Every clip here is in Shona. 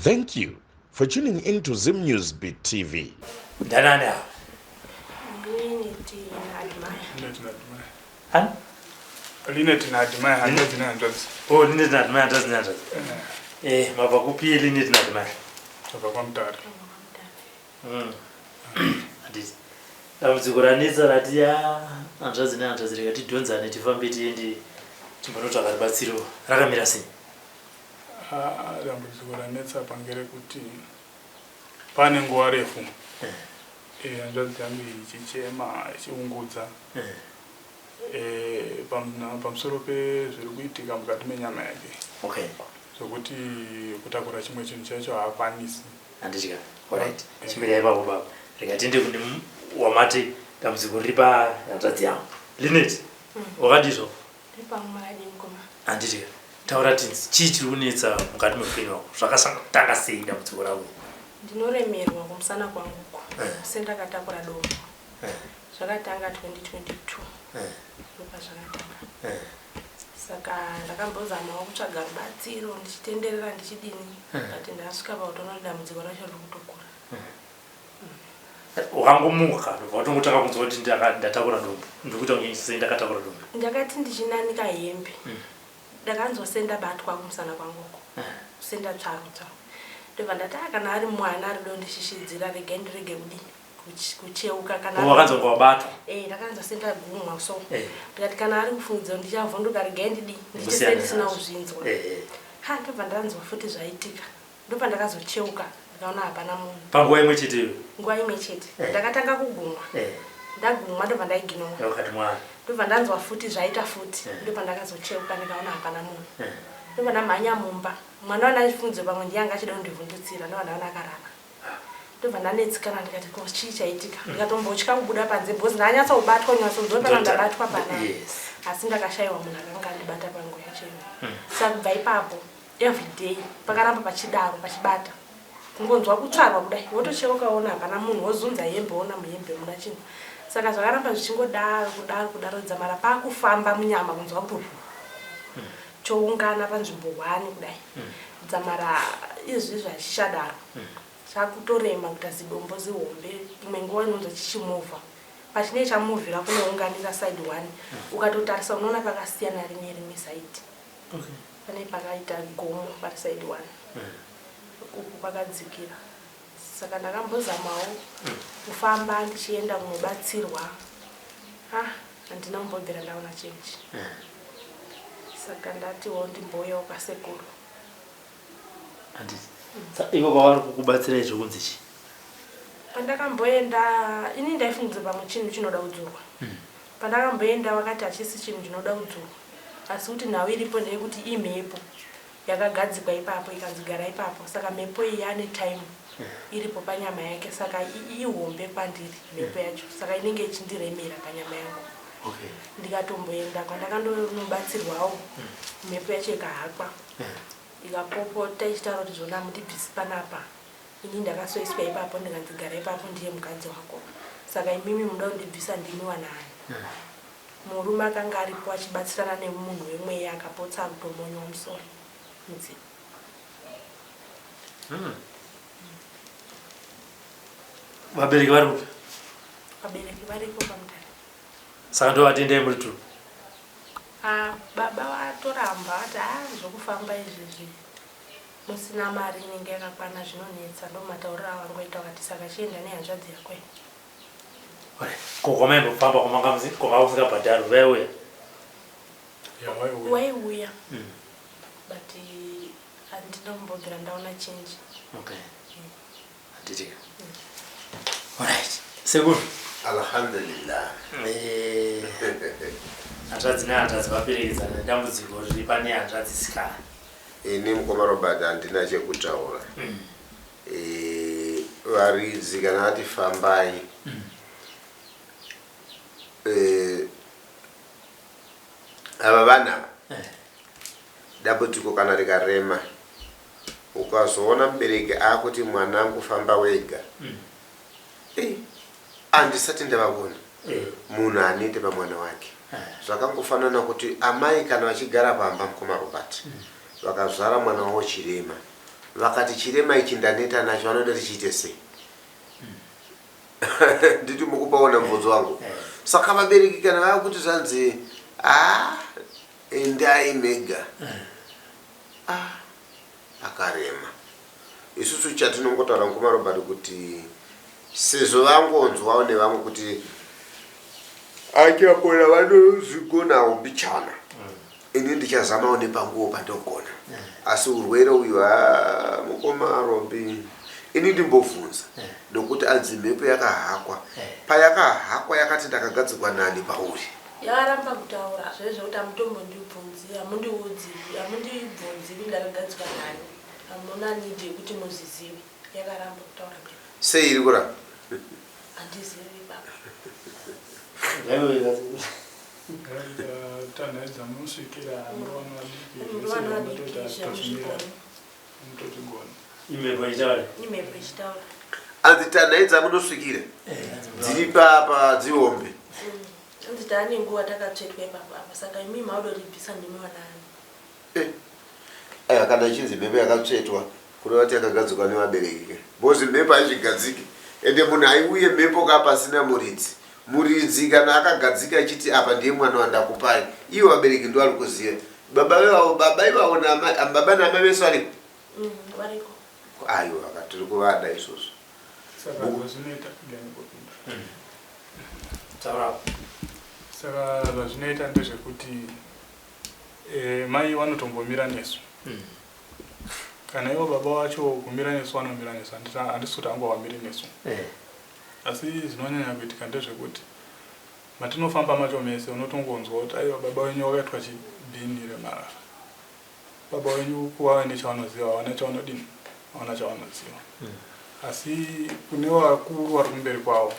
Thank you for tuning in to Zim News Beat TV. Ndanani ava? Linet naAdmire. Linet naAdmire. Ani? Linet naAdmire hanzvadzi nehanzvadzi. Oh, Linet naAdmire hanzvadzi nehanzvadzi. Eh, mabva kupi Linet naAdmire? Tabva kwaMutare. Handiti. Dambudziko ranetsa rati ya hanzvadzi nehanzvadzi rega tidhonzane tifambe tiende timbonotsvaka rubatsiro rakamira sei? Ah, dambudziko ranetsa apa ngerekuti pane nguva refu eh, hanzvadzi yangu ichichema ichiungudza eh, pamusoro pezviri kuitika mukati menyama yake Okay. zvokuti kutakura chimwe chinhu chacho haakwanisi. Handiti ka? Alright. Chimirai ipapo baba. Rega tiende kune wamati dambudziko riri pahanzvadzi yangu. Linet, wakadii zvako? Ndipamwe makadii mukoma? Handiti ka? Taura tinzi chii chiri kunetsa mukati meupenyu hwako? Zvakatanga sei dambudziko rako? Ndinoremerwa kumusana kwangu uku sendakatakura dombo. Zvakatanga 2022 ndopazvakatanga. Saka ndakambozamawo kutsvaga rubatsiro ndichitenderera ndichidini but ndasvika pakutoona kuti dambudziko racho riri kutokura. Wakangomuka ndobva watongotanga kunzwa kuti ndatakura dombo. Ndiri kuita kunge sei ndakatakura dombo. Ndakati ndichinanika hembe ndakanzwa sendabatwa kumusana kwangu uku sendatsvarutswa. Ndobva ndati "Ah, kana ari mwana ari kundishishidzira regai ndirege kudii kucheuka kana Wakanzwa kunge wabatwa. Eh, ndakanzwa sendagumwa so ndikati kana ari kufungidzira ndichavhunduka regai ndidii ndiite Kusiyana sendisina nazvo. kuzvinzwa. Ha, ndobva ndanzwa futi zvaitika ndobva ndakazocheuka ndikaona hapana munhu. Panguva imwe chete iyo. Nguva imwe chete ndakatanga kugumwa, ndagumwa ndobva ndaiginora. Wakati mwana. Ndobva ndanzwa futi zvaita futi ndobva ndakazocheuka ndikaona hapana munhu. Ndobva ndamhanya mumba, mwana wanaifungidzira pamwe ndiye anga achida kundivhundutsira, ndobva ndaona akarara. Ndobva ndanetsikana ndikati ko chii chaitika, ndikatombotya kubuda panze because ndanyatsobatwa nyatsonzwa pana ndabatwa pana asi ndakashayiwa munhu akanga andibata panguva yacho iyoyo. Saka kubva ipapo everyday pakaramba pachidaro pachibata kungonzwa kutsvarwa kudai wotocheuka woona hapana munhu, wozunza hembe woona muhembe muna chinhu. Saka zvakaramba zvichingodaro kudaro kudaro dzamara paakufamba munyama kunzwa kuti choungana panzvimbo 1 kudai dzamara izvi zvachichadaro chakutorema kuita zidombo zihombe. Imwe nguva inonzwa chichimuvha pachinee chamuvhira kunounganira side 1 ukatotarisa unoona pakasiyana rimwe rimwe side pane pakaita gomo pari side 1 uku kwakadzikira. Saka ndakambozamawo kufamba ndichienda kunobatsirwa, ah handina kumbobvira ndaona change. Saka ndatiwo ndimbouyawo kwasekuru. Handiti. Ivo pavari kukubatsira izvo kunzi chii? Pandakamboenda ini ndaifungidzira pamwe chinhu chinoda kudzurwa. Pandakamboenda vakati hachisi chinhu chinoda kudzurwa, asi kuti nhau iripo ndeyekuti imhepo yakagadzikwa ipapo ikanzi gara ipapo. Saka mhepo iyi yane time iripo panyama yake, saka ihombe kwandiri mhepo yacho, saka inenge ichindiremera panyama yangu. Ndikatomboenda kwandakandonobatsirwawo mhepo yacho ikahakwa ikapopota ichitaura kuti zvona mundibvisi panapa, ini ndakasoiswa ipapo ndikanzi gara ipapo ndiye mukadzi wako, saka imimi munoda kundibvisa ndimi wanani. Murume akanga aripo achibatsirana nemunhu wemweya akapotsa akutomonywa musoro mudzimu. Vabereki vari kupi? Vabereki variko paMutare. Saka ndovatendai muri tu? Ah, baba vatoramba vati ah zvokufamba izvizvi musina mari inenge yakakwana zvinonetsa, ndomatauriro avangoita vakati saka chienda nehanzvadzi yako iyi. Ko kwamaimbofamba kwamanga kwanga kusingabhadharwi vaiuya? Yeah, waiuya. Waiuya but handina kumbobvira ndaona change. Okay. Handiti. Alright. Sekuru. Alhamdulillah. Hanzvadzi nehanzvadzi vaperekedzana nedambudziko riri pane hanzvadzi sikana. Ini mukoma Robert handina chekutaura. Varidzi kana vati fambai ava vana dambudziko kana rikarema ukazoona mubereki akuti mwanangu famba wega, handisati ndavaona munhu anoite pamwana wake. Zvakangofanana kuti amai kana vachigara pamba, mukoma Robert, vakazvara mwana wavo chirema. Vakati chirema ichi ndaneta nacho, vanoda tichiite sei? Nditi mukupaona mubvunzo wangu. Saka vabereki kana vakuti zvanzi a endai mega, ah, akarema. Isusu chatinongotaura, mukoma Robert, kuti sezvo vangonzwawo nevamwe kuti achapona, vanozvigonawo mbichana, ini ndichazamawo nepanguwo pandogona. Asi urwere uyu, ha, mukoma Robi, ini ndimbobvunza nokuti anzi mhepo yakahakwa. Payakahakwa yakati ndakagadzikwa nani pauri? Yakaramba kutaura zvezvo kuti hamutombondibvunzi, hamundiudzi, hamundibvunzi kuti ndakagadzikwa nani, hamuna need yekuti muzvizive. Yakaramba kutaura mhepo. Sei iri kuramba? Handizivi, baba. Tanhai dzamunosvikira muri Muri vana vana vadiki, vadiki, zvamuzvigona. mutotigona. Imhepo ichitaura. Imhepo ichitaura. Anzi tanhai dzamunosvikira dziri padzihombe. Anzi taane nguva takatsvetwa ipapo apa, saka imi maudoribvisa, ndimi vanani. Aiwa, kana ichinzi mhepo yakatsvetwa, kureva kuti yakagadzikwa nevabereki ke, because mhepo haizvigadziki, ende munhu haiuye mhepo ka pasina muridzi. Muridzi kana akagadzika achiti apa ndiye mwana wandakupai, ivo vabereki ndo vari kuziva. Baba vevavo, baba ivavo baba naamai vese variko? Variko. Aiwa, katiri kuvada isusu. Saka zvazvinoita, ndangopinda. Taura. Saka zvazvinoita ndezvekuti mai vanotombomira nesu. Kana ivo baba vacho kumira nesu, vanomira nesu. Handisi kuti hangovamiri nesu, asi zvinonyanya kuitika ndezvekuti matinofamba macho mese unotongonzwa kuti aiwa, baba wenyu wakaitwa chibhini remarara, baba wenyu kuva nechavanoziva havana, chavanodini, havana chavanoziva. Asi kune vakuru vari kumberi kwavo,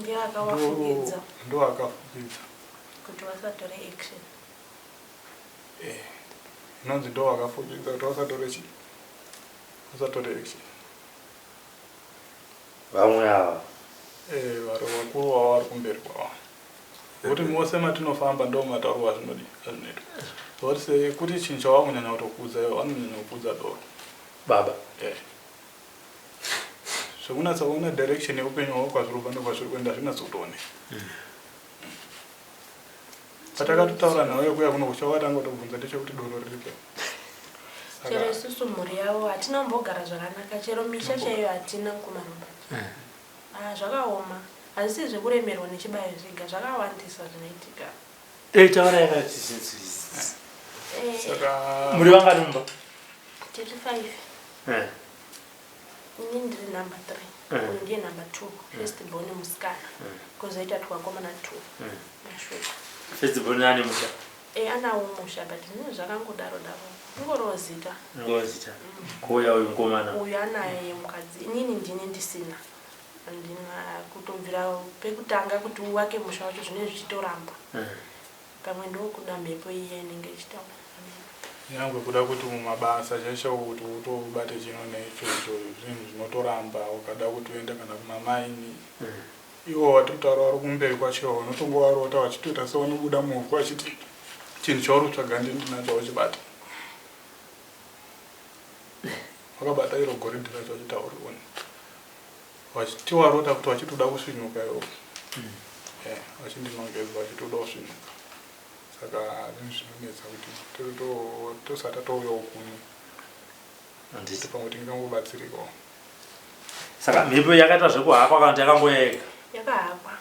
Ndiye akawafukidza. Ndo akafukidza. Kuti vasatore action. Inonzi ndo vakafukidza kuti vasatore chi vasatore action. Vamwe ava. Vari vakuru vavo vari kumberi kwavo, nokuti mose matinofamba ndo mataurwa azvinodi azvinoitwa, zvokuti sekuti chinhu chavakunyanya kutokudza ivo, vanonyanya kukudza doro. Baba. Zvekunatsa kuona direction yeupenyu hwavo, kwazviri kubva nekwazviri kuenda, hazvinatsi kutooneka. Patakatotaura nawe kuya kuno, chawatanga kutobvunza ndechekuti doro riripo. Chero isusu mhuri yavo hatina kumbogara zvakanaka, chero misha chaiyo hatina kumaromba. Ah, zvakaoma. Hazvisi zvekuremerwa nechibayo zvega, zvakawandisa zvinoitika. Taura yakati. Saka Muri vangani mumba? Tiri five. Ini ndiri number three. Uyu ndiye number two, first born musikana, kwozoita twakomana two mashure. First born ane musha? Anawo musha, but zvinhu zvakangodaro daro, ingoriwo zita. Ngozita kuuya uyu mukomana. Uyu anaye mukadzi, inini ndini ndisina, handina kutobvira pekutanga kuti uwake musha wacho, zvinenge zvichitoramba. Pamwe ndokuda mhepo iya inenge ichitaura. Nyangwe kuda kuti mumabasa chaicho kuti utobate chino neicho icho, zvinhu zvinotoramba. Ukada kuti uende kana kumamaini, ivo watiri kutaura vari kumberi kwacho, unotongovarota vachitoita sevanobuda muvhu vachiti chinhu chauri kutsvaga ndini ndinacho, uchibata wakabata iro goridhe racho, vachitaurioni vachitiwarota kuti vachitoda kusvinuka ivo, vachindinongedza vachitoda kusvinuka. Saka zvinhu zvinonetsa kuti tosati tatouyawo kuno. Handiti. Pamwe tingangobatsirikawo. Saka mhepo yakaita zvekuhakwa kana kuti yakangoya yega? Yakahakwa.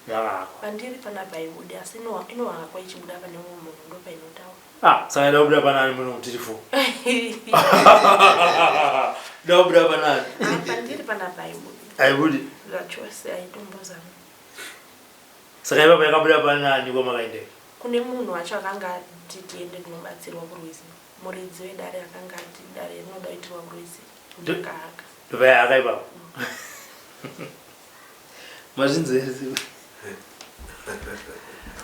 Yakahakwa. Pandiri panapa haibudi, asi inohakwa ichibuda pane umwe munhu, ndopainotaura. Ah, saka ida kubuda panani muno tiri four? Ida kubuda panani? Ah, pandiri panapa haibudi. Haibudi. Zvachose, haitombozama. Saka ipapo yakabuda panani kwamakaendeka? Kune munhu wacho akanga ati tiende kunobatsirwa kurwizi, muridzi wedare akanga ati dare rinoda kuitirwa kurwizi, ndakahaka. Ndopayahaka ipapo. Mazvinzwa,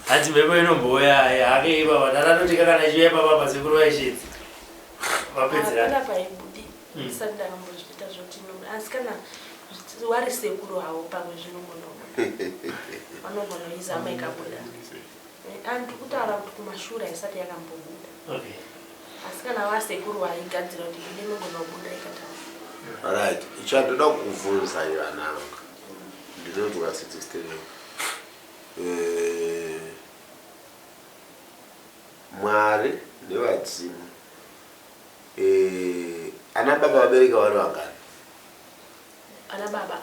hanzi mhepo inombouya hake ipapa, tatatotika kana ichiuya ipapa pasekuru vaishedzi vapedzerana. Panapa haibudi. Ndisati ndakambozviita zvoti asi kana wari sekuru havo, pamwe zvinogona kubuda, vanogona kuizama ikabuda. Antu kutaura kuti kumashure haisati yakambobuda. Okay. Asi kana vasekuru vaigadzira kuti ine inogona kubuda ikataura. Right, chandoda kukubvunza ivananga ndinonzwa tsitsi sterek. Eh, Mwari nevadzimu. Eh, ana baba vabereka vari vangani? Ana baba.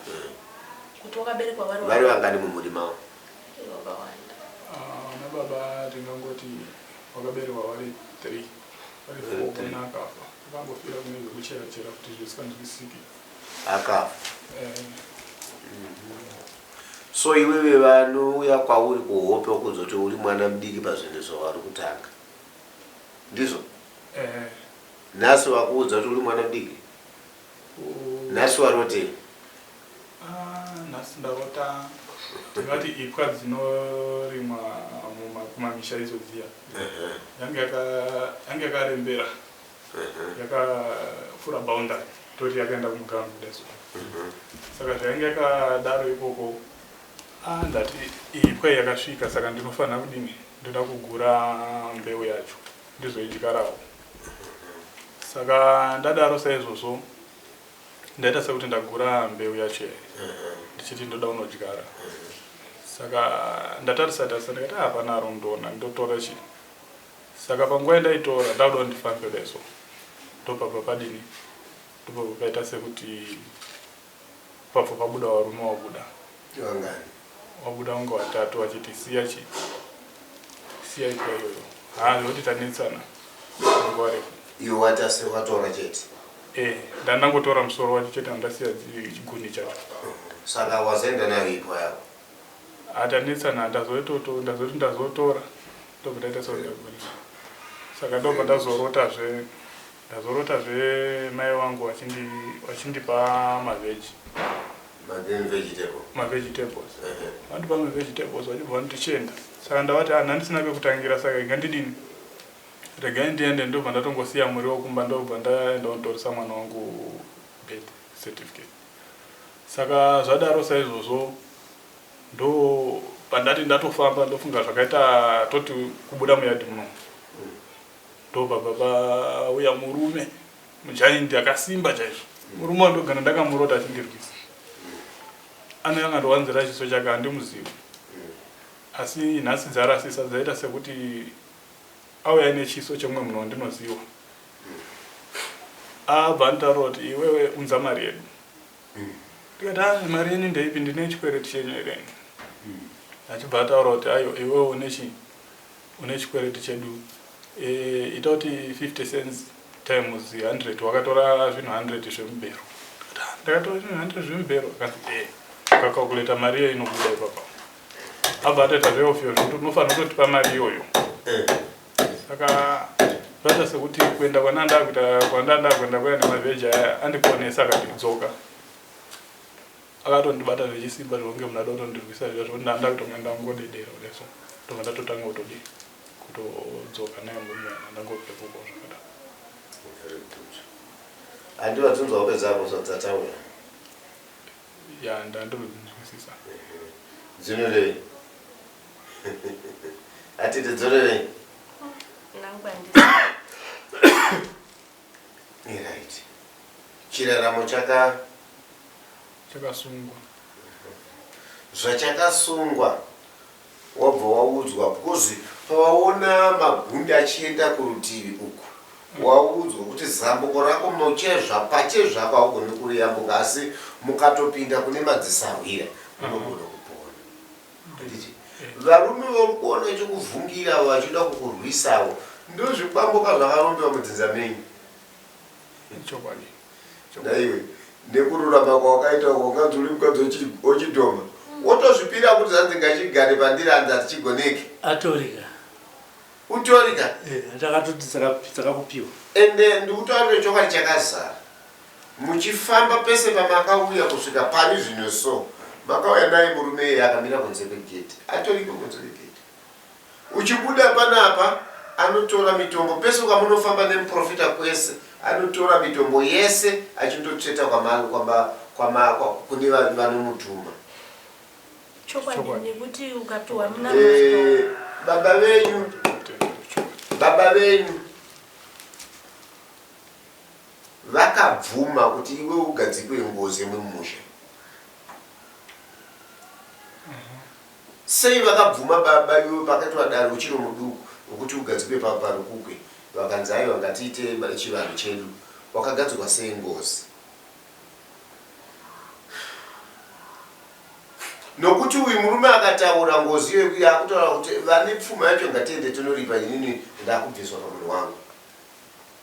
Kuti wakaberekwa vari Vari vangani mumhuri mavo? Vakawanda. Ah, ana baba tingangoti wakaberekwa vari 3 vari 4 Three. kuna akafa akangofira kune zvekuchera chera kuti zvisinganzwisisiki. Akafa. Eh, So iwewe vanouya kwauri kuhope kuzoti uri mwana mudiki pazvinhu zvavari kutanga. Ndizvo? Eh, Nhasi vakuudza kuti uri mwana mudiki? Nhasi warotei? Ah, nhasi ndarota ndingati ipwa dzinorimwa kumamisha idzo dziya yange yakarembera yakapfuura boundary toti yakaenda kumuganhu kudai so. Saka zvainge yakadaro ikoko, ah, ndati ipwa iyi yakasvika, saka ndinofanira kudini, ndoda kugura mbeu yacho ndizoidyarawo. Saka ndadaro saizvozvo, ndaita sekuti ndagura mbeu yacho iyi ndichiti ndoda kunodyara. Saka ndatarisa tarisa ndikati, "Ah, hapana ari kundiona, ndotora chii?" Saka panguva yandaitora ndakuda kuti ndifambe kudai so, ndopabva padini, ndopabva paita sekuti pabva pabuda varume, wabuda Vangani? Wabuda kunge watatu vachiti, "Siya chi, siya ipwa iyoyo." Ha, zvekuti tanetsana nguva refu. Iwe watase watora chete? Eh, ndandangotora musoro wacho chete, handasiya chiguni chacho. Saka wazoenda nayo ipwa yako? Hatanetsana, ndazoti ndazotora, ndobva ndaita sekuti, saka ndobva ndazorotazve, ndazorotazve mai vangu vachindipa mavheji. Magreen vegetable. Mavegetables. Vandipa mavegetables vachibva vanoti, "Chienda." Saka ndavati, "Ah, ndandisina pekutangira, saka inga ndidini, regai ndiende." Ndobva ndatongosiya muriwo kumba, ndobva ndaenda kunotoresa mwana wangu birth certificate. Saka zvadaro saizvozvo, ndo pandati ndatofamba, ndofunga zvakaita toti kubuda muyadhi muno, ndobva pauya murume mugiant akasimba chaizvo. Murume wandogara ndakamurota achindirwisa anenge andowanzira chiso chake, handimuzivi, asi nhasi dzarasisa dzaita sekuti auya nechiso chemumwe munhu wandinoziva. Abva anditaura kuti, "Iwewe, unza mari yedu." Ndikati, "A, mari yenyu ndeipi? Ndine chikwereti chenyu here?" Achibva ataura kuti, "Ayo, iwewe une chikwereti chedu. Ita kuti 50 cents times 100, wakatora zvinhu 100 zvemubhero." Ndikati, "Ah, ndakatora zvinhu 100 zvemubhero?" Akati, "E, ukakalkuleta mari iyo inobuda ipapa." Abva atoita zveofio zvekuti unofanira kutotipa mari iyoyo. Saka zvaita sekuti kuenda kwananda kuita, kwandanda kuenda kuya nemavheji aya, andikonesa, akandidzoka akatondibata zvechisimba zvekunge munhu ada kutondirwisa zviya, zvekuti ndanda kutonga ndangodedera kudai so, ndobva ndatotanga kutodi kutodzoka naye murume, ndangopepukawo zvakadaro. Very good. Handivatsunzwa hope dzako zvadzataura? Ya, ndandinozvinzwisisa. Dzinorevei? Hatiti dzorevei? Nangu handisi. Right, chiraramo chaka Chakasungwa. Zvachakasungwa, wabva waudzwa because pawaona magundi achienda kurutivi uku, waudzwa kuti zambuko rako muchezva pachezvako haugoni kuriyambuka, asi mukatopinda kune madzisahwira unogona kupona. Handiti varume vari kuona chikuvhungira vachida kukurwisawo ndozvikwamboka zvakarombewa mudzinza menyu? Chokwadi. Naiwe nekururama kwawakaita uko, unganzi uri mukadzi wechidhoma, wotozvipira kuti zanzi ngachigare pandiri, hanzi hatichigoneki. Atorika. Utorika. Takatoti dzakakupiwa. Ende ndikutaurire chokwadi chakazara, muchifamba pese pamakauya kusvika pari zvino, so makauya naye murume iye akamira kunze kwegate, atoriko kunze kwegate. Uchibuda panapa anotora mitombo pese kwamunofamba nemuprofita kwese, anotora mitombo yese achindotsveta kune vanomutuma. Chokwadi. Chokwadi. Nekuti ukapiwa muna Baba venyu, baba venyu. Vakabvuma kuti iwe ugadzikwe ngozi yemumusha. Sei vakabvuma baba iwe pakaitwa dare uchiri muduku wekuti ugadzikwe parukukwe vakanzi aiwa ngatiite chivanhu chedu wakagadzikwa sei ngozi? Nokuti uyu murume akataura ngozi iyoyo yakutaura kuti vane pfuma yacho ngatiende tinoripa inini ndakubviswa pamunhu wangu.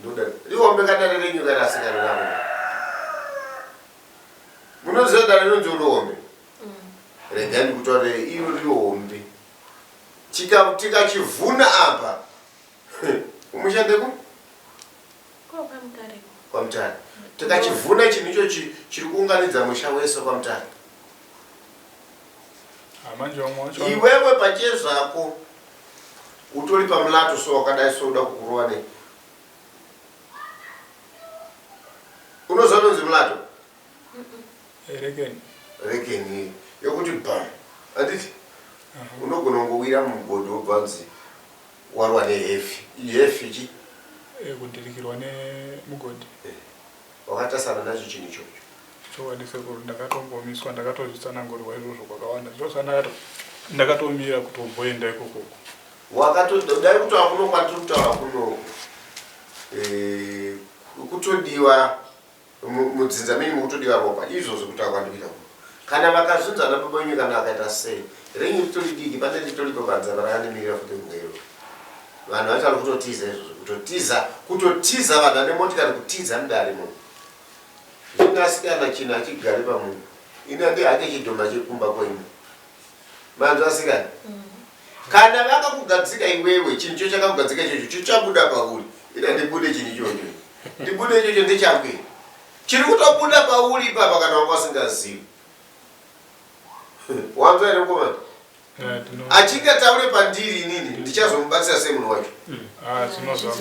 Ndoda rihombe kadare renyu kana asikana navo. Munoziva dare rinonzi rihombe? Regai ndikutaurire iro rihombe. Tika tikachivhuna apa. Kumusha ndeku? Kwamutare. Kwamutare. Tikachivhuna chinhu ichochi chiri kuunganidza musha wese kwaMutare. Ah, manje vamwe vacho Iwewe pachezvako utori pamulato so wakadai so uda kukurova nei? Unoziva unonzi mulato? Rekeni. Rekeni yokuti bam. Handiti? Unogona kungowira mumugodhi wobva wanzi warwa nehefi. Ihefi chi? Eh, kudhirikirwa nemugodhi. Eh, wakatasana nacho chinhu ichocho. Chokwadi sekuru ndakatombomiswa ndakatozvitsanangurirwa izvozvo kwakawanda zvosana ndakatomira kutomboenda ikokoko. Wakatodai kutaura kuno kwatiri kutaura kuno eh, kutodiwa mudzinza menyu mukutodiwa ropa izvozvo kutaura kwandikuita kuno kana vakazunza ana baba venyu kana vakaita sei renyu ritori diki pane ritoripo panze apa rakandimirira futi mugero vanhu vacho vari kutotiza izvozvo kutotiza kutotiza vanhu vane motikari kutiza mudare munhu zvino asikana chinhu achigare pamunhu ini andi hake chidhoma chekumba kwenyu manzwa asikana kana vakakugadzika iwewe chinhu cho chakakugadzika ichocho chichabuda pauri ina ndibude chinhu ichocho ndibude ichocho ndechangu here chiri kutobuda pauri ipapa kana wanga usingazivi wanzwa here mukomana Eh, achinge ataure pandiri inini ndichazomubatsira sei munhu wacho Ah, tinozwa.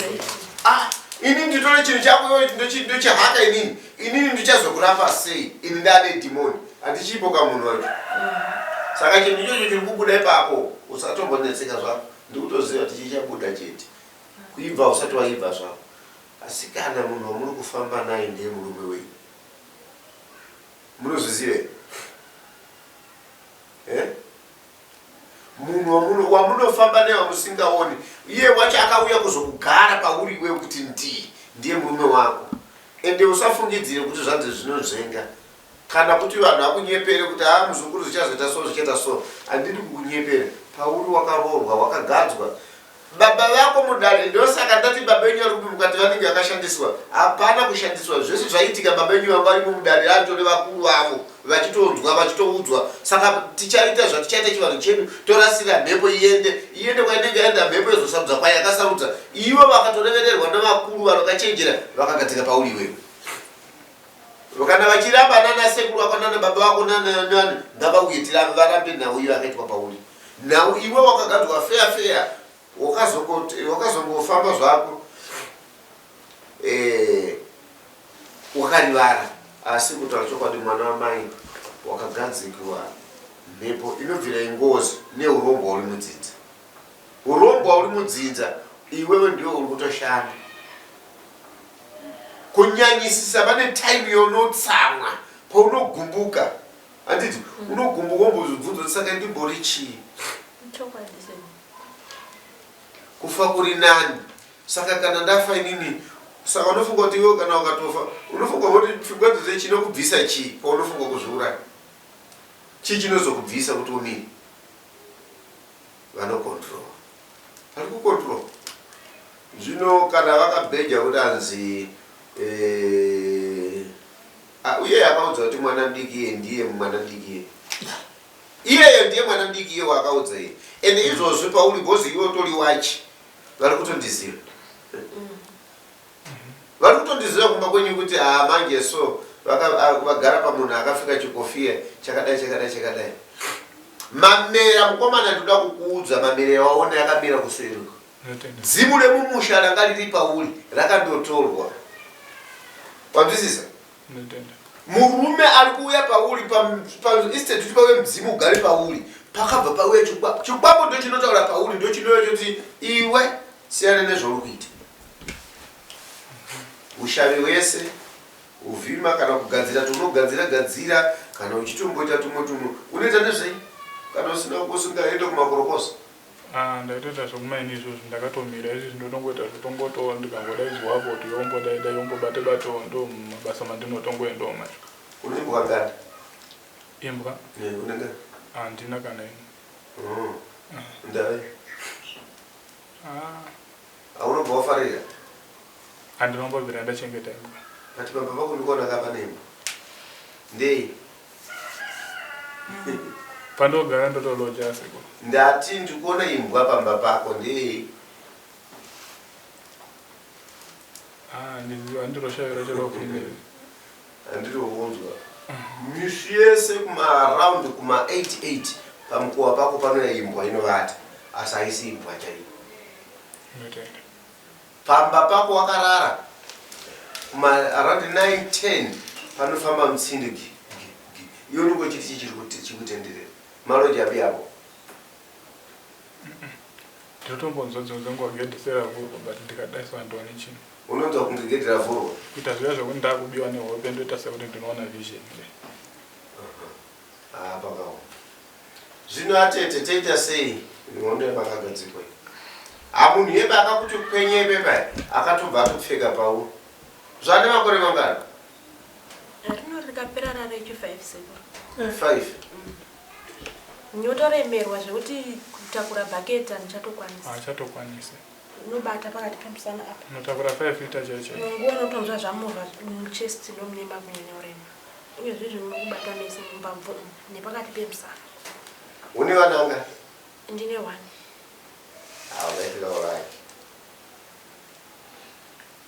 Ah, ini nditore chinhu chako iwe ndochihaka inini inini ndichazokurapa sei ini ndane dhimoni handichipo kamunhu wacho saka chinhu ichocho chiri kubuda ipapo usatombonetseka zvako ndikutoziva kuti chichabuda chete kuibva usati waibva zvako asi kana munhu wamuri kufamba naye ndiye murume wenyu munozviziva here eh? Munhu wamunofamba naye wamusingaoni iye wacho akauya kuzokugara pauri iwewe kuti ndii ndiye murume wako ende usafungidzire kuti zvanzi zvinonzvenga kana kuti vanhu vakunyepere kuti haa muzukuru zvichazoita so zvichaita so handidi kukunyepera pauri wakaroorwa wakagadzwa Baba vako mudare ndosaka ndati baba venyu vari kupi mukati vanenge vakashandiswa hapana kushandiswa zvese zvaiitika baba venyu vanga varimo mudare racho nevakuru vavo vachitonzwa vachitoudzwa saka tichaita zvatichaita chivanhu chedu torasira mhepo iende iende kwainenge yaenda mhepo yozosarudza kwayakasarudza ivo vakatorevererwa nevakuru vanokachenjera vakagadzika pauri iwewe kana vachiramba nana sekuru vako nana baba vako nanani ngavauye tirambe varambe nhau iyo yakaitwa pauri nhau iwe wakagadzwa feya feya wakazongofamba zvako eh, wakarivara asi kutaura chokwadi mwana wamai wakagadzikwa mhepo inobvira ingozi neurombwa uri mudzidza Hurombwa uri mudzinza iwewe ndiwe uri kutoshanda kunyanyisisa pane time yaunotsamwa paunogumbuka handiti mm. unogumbuka wombozvibvunza kuti saka ndimbori chii kufa kuri nani saka kana ndafa inini saka unofunga kuti iwe kana ukatofa unofunga kuti pfungwa dzoze chinokubvisa chii paunofunga kuzviuraya chii chinozokubvisa kuti umire vanocontrol vari kucontrol zvino kana vakabheja kuti anzi eh, ah, uye akaudza kuti mwana mudiki iye ndiye mwana mudiki iye iyeyo ndiye mwana mudiki iye waakaudza iye ende izvozvi pauri bhozi iwe utori wachi vari kutondiziva Vari kutondiziva kumba kwenyu kuti haa manje so vagara pamunhu akapfeka chikofia chakadai chakadai chakadai. Mamera mukomana ndoda kukuudza mamera yawaona yakamera kuseri uko. Dzimu remumusha ranga riri pauri rakandotorwa. Wanzwisisa? Murume ari kuuya pauri instead kuti pauye mudzimu ugare pauri pakabva pauya chikwambo. Chikwambo ndochinotaura pauri ndochinouya choti iwe siyana nezvauri kuita. Ushavi hwese. Kuvhima kana kugadzira tunogadzira gadzira kana uchitomboita tumwe tumwe unoita nezvei kana usina usingaende kumakorokoza? Ah, ndaitoita zvekumaini izvozvo ndakatomira izvi ndinotongoita zvetongoto ndikangodaidzwapo kuti yombodai dai yombobate bato ndo mabasa mandinotongoendawo macho. Une imbwa ngani? Imbwa? Eh, une ngani? Handina kana imwe. Oh. Ndave. Ah. Haunobva wafarira? Handinombobvira ndachengeta imbwa. But baba vako ndikuona ka pane imbwa. Ndei? Pandogara ndotoloja sekuru. Ndati ndikuona imbwa pamba pako ndei? Ah, ndiziva handiroshavira chero kunge. Handiri kukunzwa. Misi yese kuma round kuma 88 pamukova pako panouya imbwa inovata asi haisi imbwa chaiyo. Ndotenda. Pamba pako wakarara kuma around 9 10 panofamba mutsindo gi gi gi. Iwe unenge uchiti chii chiri kuti chikutenderera. Maloji api apo? Ndinotombonzwa dzimwe dzenguva gedhi seravhurwa but ndikadai so handioni chinhu. Unonzwa kunge gedhi ravhurwa? Kuita zviya zvekuti ndakubiwa nehope ndoita sekuti ndinoona vision kudai. Haa pakaoma. Zvino atete toita sei hondo yamakagadzikwa iyi? Ha munhu yebe akakuti kwenye ipepa akatobva atopfeka pauri. Zvane makore mangani? Rino rikapera rarechi 5 sekuru. 5. Nyotoremerwa zvekuti kutakura bucket handichatokwanisi. Haachatokwanisi. Unobata pakati pemusana apa. Unotakura 5 liter chaiyo chaiyo. Nguva unotonzwa zvamuvha muchest ndomune makunyanya urema. Uyezve izvi munokubata mese mumbabvu umu nepakati pemusana. Une vana vangani? Ndine one. Ah, ukaitira urai.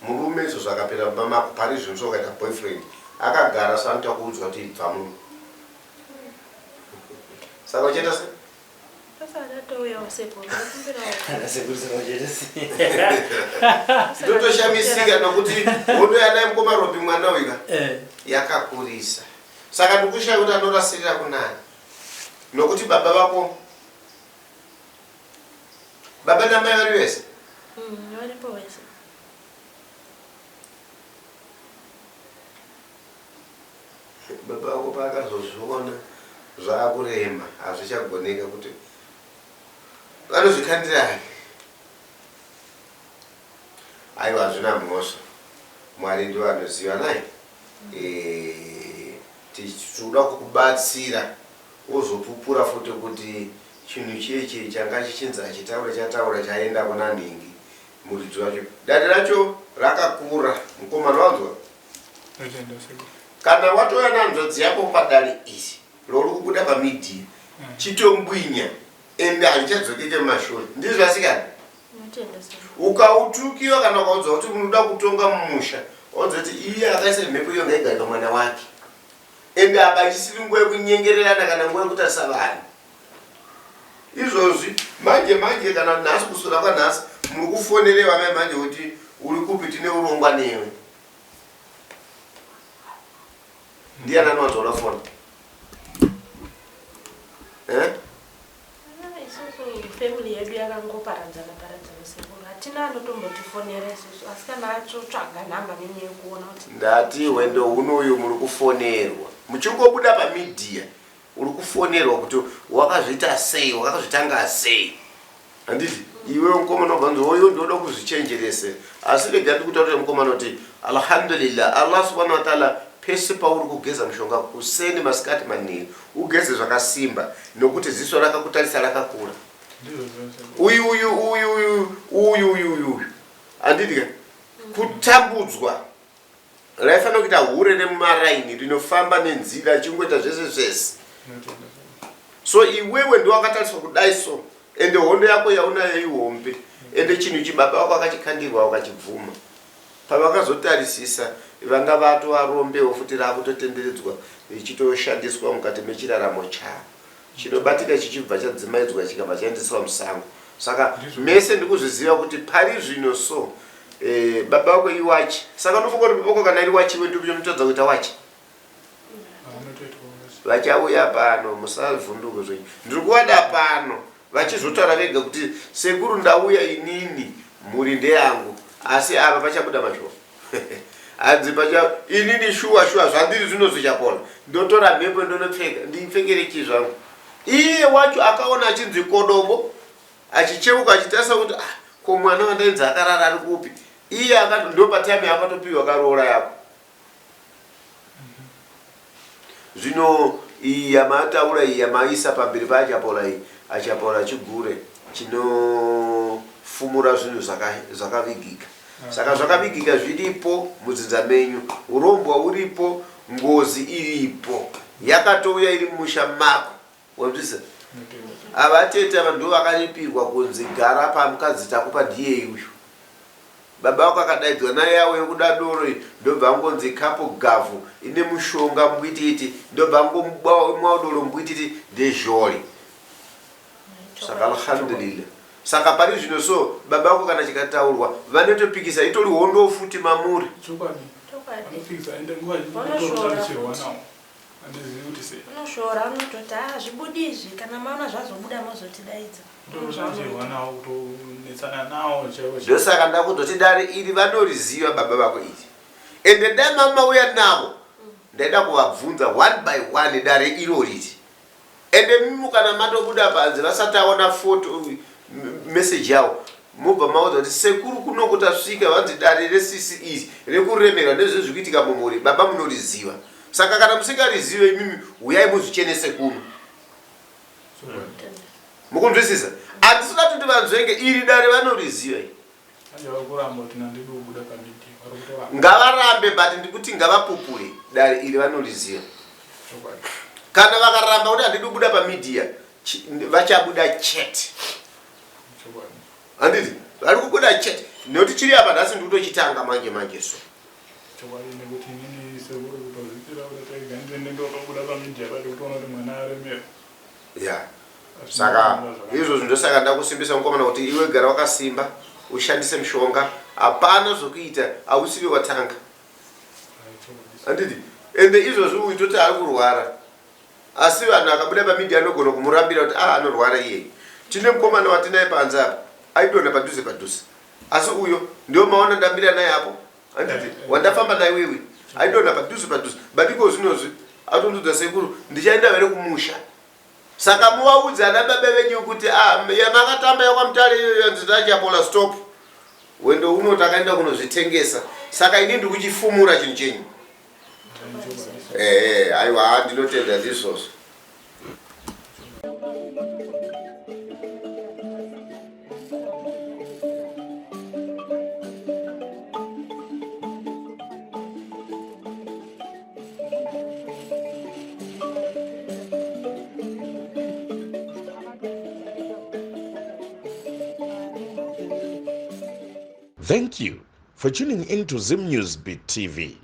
Murume izvo zvakapera mumba mako pari zvino so ukaita boyfriend akagara so anoita kuudzwa kuti ibva muno. Saka uchaita sei? Ndotoshamisika nokuti hondo yanai mukoma Robi mwana uyu ka eh. yakakurisa. Saka ndikushaya kuti anorasirira kunani nokuti baba vako baba namai vari vese varipo vese. Baba vako paakazozviona zvaakurema hazvichagoneka kuti vanozvikandira hake. Aiwa hazvina mhosva. Mwari ndivo anoziva nhai. Eh, tinoda kukubatsira wozopupura futi kuti chinhu chiye chiye changa chichinzi hachitaure chataura chaenda kuna nhingi muridzi wacho. Dare racho rakakura mukomana wanzwa? Kana watouya nehanzvadzi yako padare iri rouri kubuda pamedia chitongwinya ende harichadzokeke mumashure ndizvo asikana ukautukiwa kana ukaudzwa kuti unoda kutonga mumusha waudza kuti iye akaisa mhepo iyo ngaigare pamwana wake ende apa ichisiri nguva yekunyengererana kana nguva yekutarisa vanhu Izvozvi manje manje kana nhasi kuswera kwanhasi muri kufonerewa mai manje kuti uri kupi tine urongwa newe. Ndiani anowanzoona foni? Eh? Ah, isusu family yedu yakangoparadzana paradzana sekuru hatina anotombotifonera isusu asi kana achotsvaga nhamba nenyaya yekuona kuti Ndati hwendo huno uyu muri kufonerwa. Muchingobuda pamedia Uri kufonerwa kuti wakazviita sei, wakazvitanga sei. Handiti iwe mukomana ubva nzi hoyo ndoda kuzvichenjerese. Asi rega ndikutaurire mukomana kuti alhamdulillah Allah subhanahu wa ta'ala pese pauri kugeza mushonga kuseni masikati manheru ugeze zvakasimba nokuti ziso rakakutarisa rakakura. Uyu uyu uyu uyu uyu uyu uyu handiti ka kutambudzwa Raifanira kuita hure remumaraini rinofamba nenzira achingoita zvese zvese. So iwewe ndiwakatariswa kudai so ende hondo yako yaunayo ihombe ende chinhu ichi baba vako akachikandirwa vakachibvuma. Pavakazotarisisa vanga vatovarombewo futi rakutotenderedzwa richitoshandiswa mukati mechiraramo chavo. Chinobatika chichibva chadzimaidzwa chikabva chaendeswa musango. Saka mese ndikuzviziva kuti pari zvino so eh, baba vako iwachi. Saka unofunga kuti baba vako kana iri wachi iwe ndinotadza kuita wachi? Vachauya pano musavhunduke zvenyu. Ndiri kuvada pano vachizotaura vega kuti sekuru ndauya inini mhuri ndeyangu asi ava pachabuda mashoko. Hanzi pacha inini shuwa shuwa zvandiri zvino zvichapona. Ndotora mhepo ndonopfeka ndipfekere chii zvangu. Iye wacho akaona achinzi kodobo achicheuka achitarisa kuti ah, ko mwana wandainzi akarara ari kupi? Iye akati ndo patime yakatopiwa karoora yako. Zvino iyi yamataura iyi yamaisa pamberi paAchapola iyi, Achapola chigure chinofumura zvinhu zvakavigika. Saka zvakavigika zviripo mudzinza menyu, urombwa uripo, ngozi iripo, yakatouya iri mumusha mako. Wanzwisa? Ava tete ava ndivo vakaripirwa kunzi gara pamukadzi takupa ndiyeyi uyu. Baba vako akadaidzwa naye yawo yekuda doro iyi ndobva angonzi kapu gavhu ine mushonga mbwititi ndobva angomwawo doro mbwititi ndezhori. Saka alhamdulillah. Saka pari zvino so baba vako kana chikataurwa vanotopikisa itori hondo futi mamuri. Chokwadi. Vanopikisa ende nguva zhinji ndototarisirwa nawo. Handizivi kuti sei. Unoshora unototi ah zvibudi izvi kana maona zvazobuda mozotidaidza. Ndototarisirwa nawo kutonetsana nawo chaivo. Ndosaka ndakuzoti dare iri vanoriziva baba vako iri. Ende dai mamauya navo ndaida kuvabvunza one by one dare irori. Ende mimu kana matobuda panze vasati aona photo message yawo mobva maudza kuti sekuru kunoku tasvika vanzi dare resisi iri rekuremerwa nezve zviri kuitika mumhuri baba munoriziva saka kana musingarizive imimi huyai muzvichenese kuno mukunzwisisa handisina kuti vanzvenge iri dare vanoriziva iri Ngavarambe but ndikuti ngavapupure dare iri vanoriziva. Kana vakaramba kuti handidi kubuda pamedia vachabuda chete. Handiti vari kubuda chete nekuti chiri apa nhasi ndikutochitanga manje manje so. Chokwadi nekuti inini sekuru kutozvipira kuti taiga ndende ndotobuda pamedia pacho kutoona kuti mwana aremera. ya saka izvozvo ndosaka ndakusimbisa mukomana kuti iwe gara wakasimba ushandise mushonga hapana zvokuita hausive watanga handiti ende izvozvi uyu toti ari kurwara asi vanhu akabuda pamidia anogona kumurambira kuti ah anorwara iyeye tine mukomana watinaye panze apa aidonha padhuze padhuze asi uyo ndio maona ndamira naye apo handiti wandafamba naye wewe aidonha padhuze padhuze but iko zvinozvi atondudza sekuru ndichaenda vere kumusha saka muvaudze ana baba venyu kuti ah, yamakatamba yakwamutare iyoyo yanzi tachapola stop wendo uno takaenda kunozvitengesa saka ini ndikuchifumura chinhu chenyu ehe aiwa ndinotenda ndizvozvo Thank you for tuning in to Zim News Beat TV.